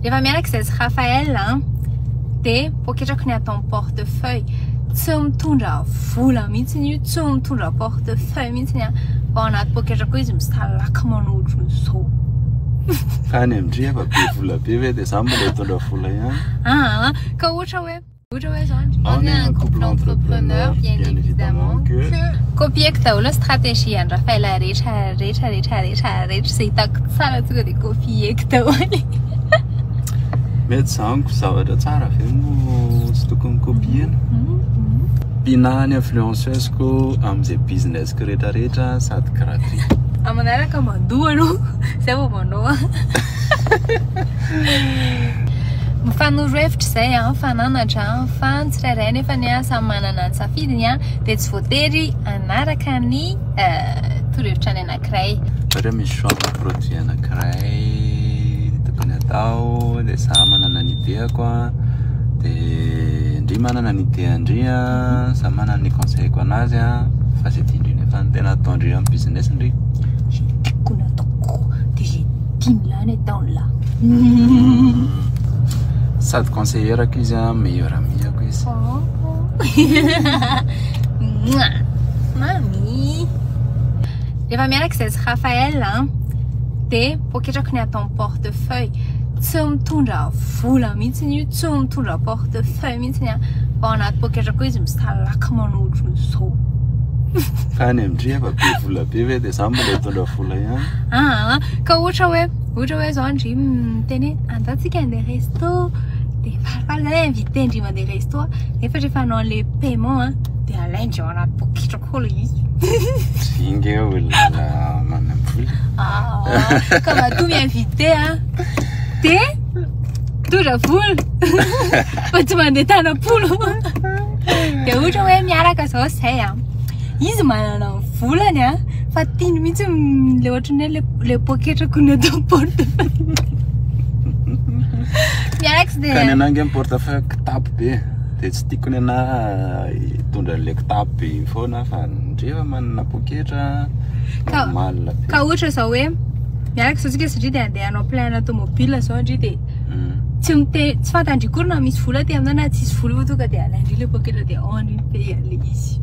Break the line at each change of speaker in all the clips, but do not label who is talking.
Rehefa miaraka izay sy Raphaël an, dia poketrako ny ato amin'ny portefeuille. Tsy mitondra vola mihitsy io, tsy mitondra portefeuille mihitsy an. Fa ao anaty poketra koa izy misalaka manao ohatran'izao.
Fa any amin-dry efa be vola be ve dia za mbola hitondra vola ihany?
Aa, ka ohatra hoe ohatra hoe zao ndry.
On est un couple entrepreneur, bien évidemment que.
Copier-ko daholo ny stratégie an'i Raphaël rehetra rehetra rehetra rehetra rehetra izay hitako tsara tonga dia copier-ko daholo.
Mety zany ko zavatra tsara ve moa tsy tokony copier-na? Mpinah ny influenceuse-ko amin'izay business-ko rehetra rehetra sady gratuit.
Amin'ny manaraka mandoa aloha zay vao manao an. Mifanoro hevitra izay an, mifananatra an, fa ny tsirairay nefa ny an samy manana ny safidiny an, dia tsy voatery hanaraka ny torohevitra ny anankiray.
Ohatra hoe misy choix amina produit anankiray tokony atao dia za manana ny idée-ko an, dia ndry manana ny idée ndry an, za manana ny conseil-ko anazy an, fa zay tiandry nefa ny tena ataondry amin'ny business ndry.
Zay tiako no ataoko dia zay tian'lah no ataon'lah.
Sady conseillère-ko izy an, meilleur amie-ko izy.
Mamy. Rehefa miaraka izay sy Raphaël an, dia poketrako ny ato amin'ny portefeuille. Tsy mitondra vola mihitsy io, tsy mitondra portefeuille mihitsy an. Fa ao anaty poketra koa izy misalaka manao ohatran'izao.
Fa any amin-dry efa be vola be ve dia za mbola hitondra vola ihany?
Aa, ka ohatra hoe, ohatra hoe zao ndry miteny hoe andao tsika handeha resto, dia falifaly zany invité ndry mandeha resto, nefa rehefa hanao an'ilay paiement an, dia alain-dry ao anaty poketra koa ilay izy.
Ndry nge olona manam-bola.
Aa, ka matoa mi-invité an, dia mitondra vola fa tsy mandeha tanam-polo. Dia ohatra hoe miaraka zao izay an, izy manana ny volany an, fa tiany mihitsy le ohatran'ny hoe le poketrako ny ato amin'ny portefeuille. Miaraka sy dia.
Ka ny anah ange ny portefeuille kitapo be, dia tsy tiako ny anah hitondra an'ilay kitapo be iny foana fa ndry efa manana poketra normal be.
Ka ohatra zao hoe miaraka zao tsika satria dia andeha hanao plein tomobile zao ndry dia tsy mite tsy fantandry akory na misy vola aty aminao na tsisy vola fa tonga dia alaindry le poketra dia ao ndry mi-paye an'le izy.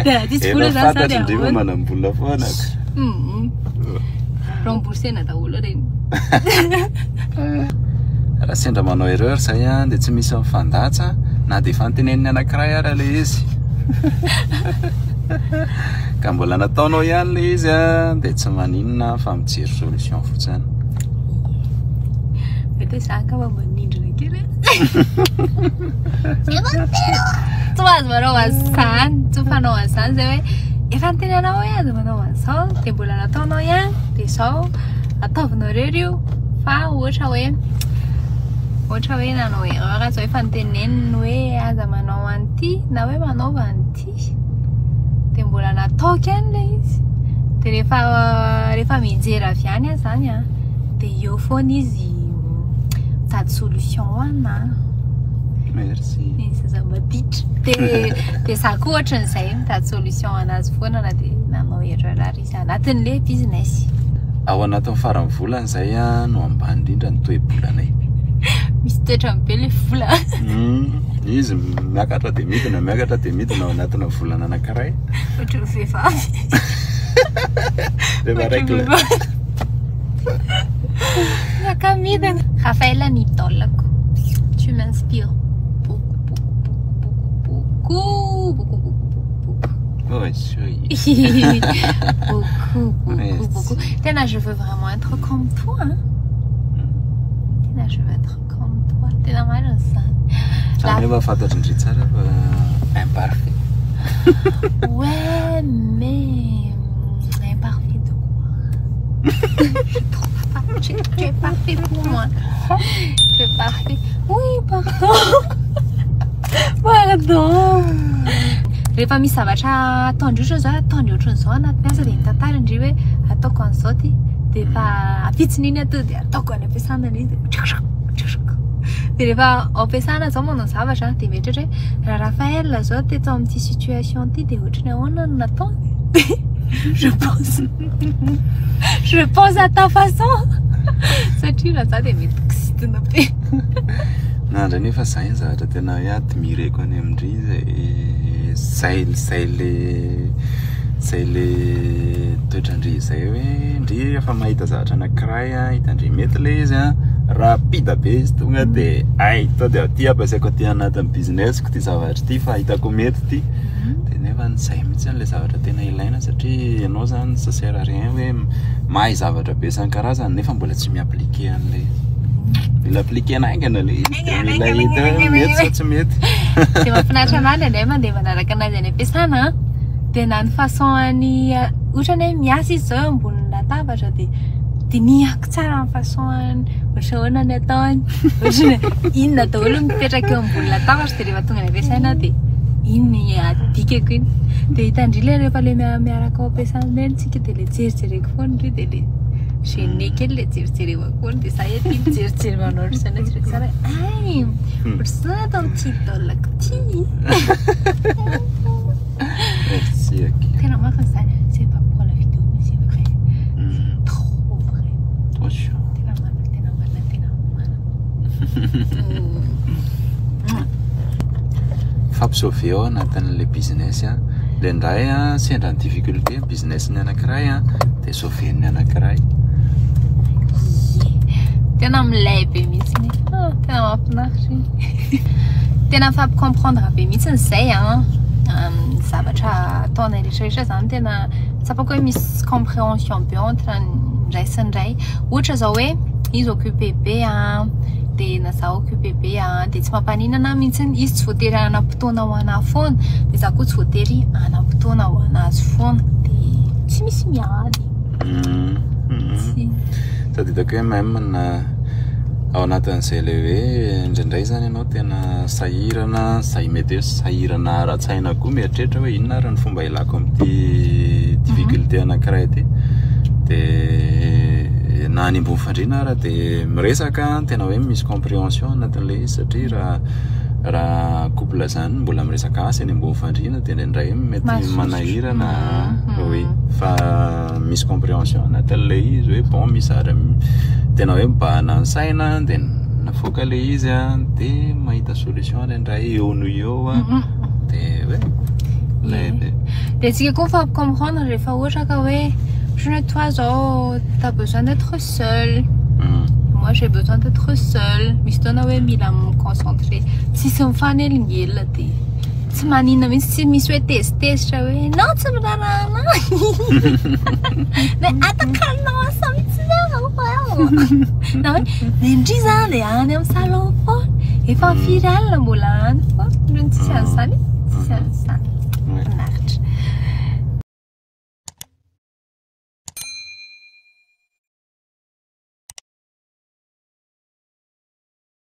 Dia raha tsisy vola
Efa
zany sa dia
fantatry ndry fa
ahoana?
manam-bola foana ka.
Remboursena daholo ireny.
Raha sendra manao erreur zay an, dia tsy misy mifandatsa na dia efa notenenin'ny anankiray ara ilay izy. Ka mbola nataonao ihany ilay izy an, dia tsy maninona fa mijery solution fotsiny.
Mety hoe za angamba manindrona kely e. Tsy mahazo manao an'izany, tsy mifanao an'izany zay hoe efa niteny anao hoe aza manao an'izao dia mbola nataonao ihany dia izao ataovinao irery io fa ohatra hoe ohatra hoe nanao erreur zao efa noteneniny hoe aza manao an'ity na hoe manaova an'ity dia mbola nataoko ihany ilay izy dia rehefa rehefa mianjera avy any aho zany an dia eo foana izy mitady solution ho anà.
Merci.
Ny zaza maditra. Dia dia za koa ohatran'izay mitady solution anazy foana na dia nanao erreur ary izy anatin'ilay business.
Ao anatin'ny faran'ny volana izay no ambany indrindra ny toe-bolanay.
Misy toetrany be ilay vola.
Izy miakatra dia midina, miakatra dia midina ao anatina volana anankiray.
Ohatran'ny vehivavy.
Rehefa règle.
Miaka-midina. Raphaël ny idole-ko. Tu m'inspires beaucoup, beaucoup, beaucoup, beaucoup, beaucoup, beaucoup, beaucoup.
Oh, soy.
beaucoup, beaucoup,
Merci.
beaucoup. Tena, je veux vraiment être comme toi. Hein? Tena, je veux être comme toi. Tena marina zany.
Zany efa fantatry ndry tsara fa imparfait.
Ouais, mais imparfait de quoi Je trouve pas. Tu es parfait pour moi. Tu es parfait. Oui, pardon. Pardon. Rehefa misy zavatra ataondry ohatra zao ataondry ohatran'izao anaty miasa dia mitantara ndry hoe ataoko an'izao ty dia efa ampitsony iny ato dia ataoko any am-piasana ilay izy dia dia rehefa ao am-piasana zao manao zavatra dia mieritreritra hoe raha Raphaël zao teto amin'ity situation ity dia ohatran'ny ahoana no nataony? Je pense je pense à ta façon. Satria raha za dia mety kizitina be.
Na ndray nefa zay ny zavatra tena hoe admireko any amin-dry zay zay zay le zay le toetran-dry zay hoe ndry efa mahita zavatra anankiray a, hitandry mety le izy a, rapide be izy tonga de ay to de aty ampiasaiko aty anatin'ny business-ko ty zavatra ty fa hitako mety ty. De nefa zay mihitsy le zavatra tena ilaina satria ianao zany ça sert à rien hoe mahay zavatra be isan-karazany nefa mbola tsy mi-appliquer an'le izy. Mila appliquer-na haingana le izy de mila hita hoe mety sa tsy mety.
De mahafinaritra anahy indraindray mandeha manaraka anazy any am-piasana an, de na ny façon any ohatrany hoe miasa izy zao eo ambonin'ny latabatra de dinihako tsara ny façon ohatra ahoana ny ataony, ohatrany hoe inona daholo no mipetraka eo ambony latabatra de rehefa tonga any am-piasana aho de iny adikako iny. De hitandry le rehefa le miaraka ao am-piasana eny tsika de le jerijereko foana ndry de le gêné kely le jerijerevako foana de za ety mijerijery manao ohatr'izany hoe jereko tsara hoe ay ohatr'izao ataon'ity idole-ko ty.
Merci akia.
Tena marina zany, c'est pas pour la vidéo mais c'est vrai. C'est trop vrai.
Trop chaud.
Tena marina, tena marina, tena marina.
Fampisauver ao anatin'le business a. Le ndray a sendra ny difficulté business ny anankiray a de sauver-ny anankiray.
Tena milay be mihitsy. Ah, tena mahafinaritra iny. Tena mifampicomprendre be mihitsy zay an. Amin'ny zavatra ataonay rehetrarehetra zany tena tsapako hoe misy compréhension be entre ny ray sy ny ray. Ohatra zao hoe izy occupé be an, de na za occupé be an, de tsy mampaninona anahy mihitsy izy tsy voatery hanam-potoana ho anahy foana, de za koa tsy voatery hanam-potoana ho anazy foana. De tsy misy miady. Tsy.
Sady hitako hoe même na ao anatin'izay le hoe indraindray zany ianao tena sahirana, zay mety hoe sahirana ara-tsaina koa mieritreritra hoe inona ary ny fomba ilako amin'ity difficulté anankiray ity. De na any ambony fandriana ara de miresaka tena hoe misy compréhension anatin'le izy satria raha raha couple zany mbola miresaka asa eny ambony fandriana de indraindray mety
Mahasosotra.
manahirana oui fa misy compréhension anatin'le izy hoe bon misy zavatra tena hoe mibahana ny saina de navoaka le izy a de mahita solution indraindray eo no eo a de hoe lay be.
De tsika koa mifampicomprendre rehefa ohatra ka hoe ohatra hoe toi zao t'as besoin d'être seul. Moi j'ai besoin d'être seule. Misy fotoana hoe mila mi-concentrer. Tsisy mifanelingelina de tsy maninona mihitsy, tsy misy hoe tezitezitra hoe non tsy miraharaha anahy. Mais atakalonao asa mihitsy zaho. Na hoe ndry zany de any amin'ny salon foana. Efa firy alina mbola any foana. Ndry tsisy an'izany, tsisy an'izany.